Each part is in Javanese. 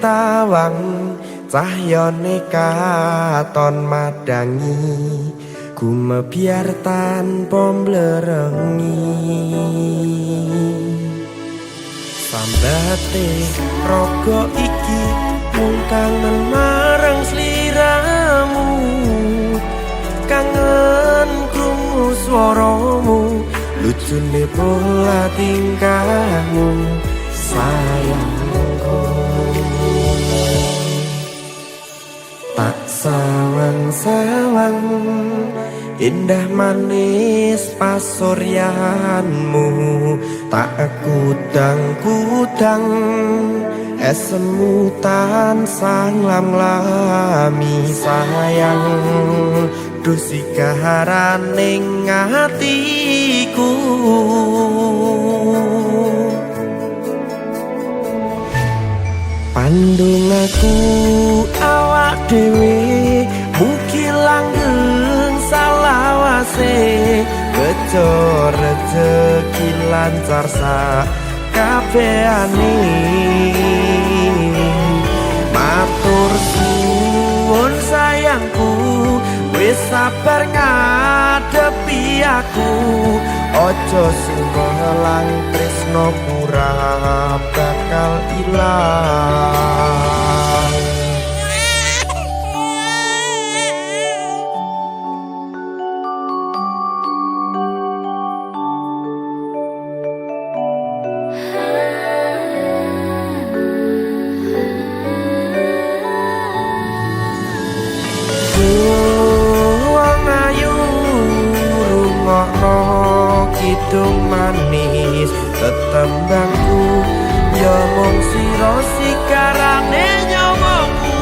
tawang, cahyane katon madangi, gumebyar tanpa mblerengi. Sambate raga iki mung kangen marang sliramu, kangen krungu swaramu, lucune pola tingkahmu sayangku. Tak sawang-sawang indah manis pasuryanmu, tak kudang-kudang esemu tansah nglam-lami sayang. Duh sigaraning atiku, pandungaku awak dhewe mugi langgeng salawase, bejo rejeki lancar sak kabehane. Matur suwun sayangku, wis sabar ngadepi aku, aja sumelang tresno ora bakal ilang. Wong ayu rungokno kidung manis tetembangku, ya mung sira sikarane nyawaku.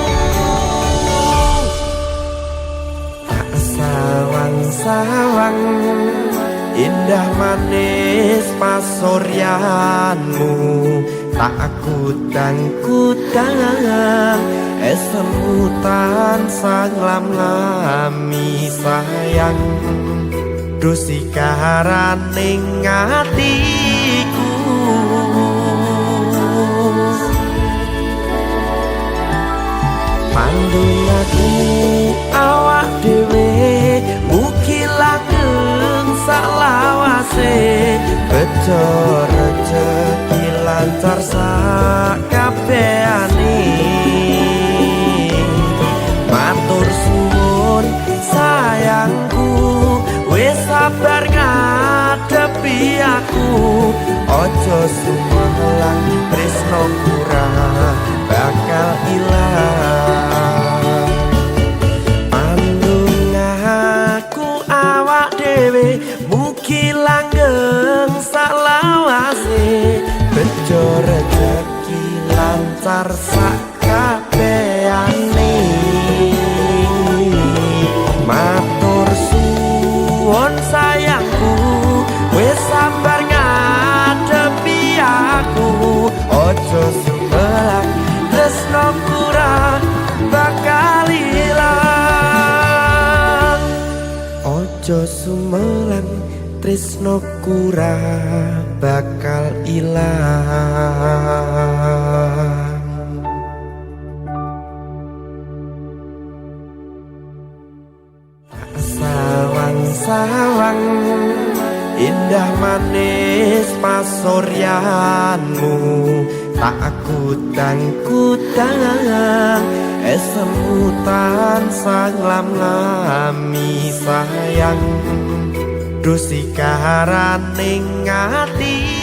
Tak sawang-sawang indah manis pasuryanmu, tak kudang-kudang esemu tansah nglam-lami sayang. Duh sigaraning atiku, pandungaku awak dhewe mugi langgeng salawase, bejo rejeki lancar sak kabehane. Matur suwun sayangku, wis sabar ngadepi aku, aja sumelang tresno ora bakal ilang. Pandungaku awak dhewe mugi langgeng salawase, bejo rejeki lancar sak kabehane. Matur suwun sayangku, wis sabar ngadepi aku, aja sumelang tresno ora bakal ilang. Aja sumelang tresno ora bakal ilang. Sawang-sawang indah manis pasuryanmu, tak kudang-kudang esemu tansah nglam-lami sayang. Duh sigaraning ati.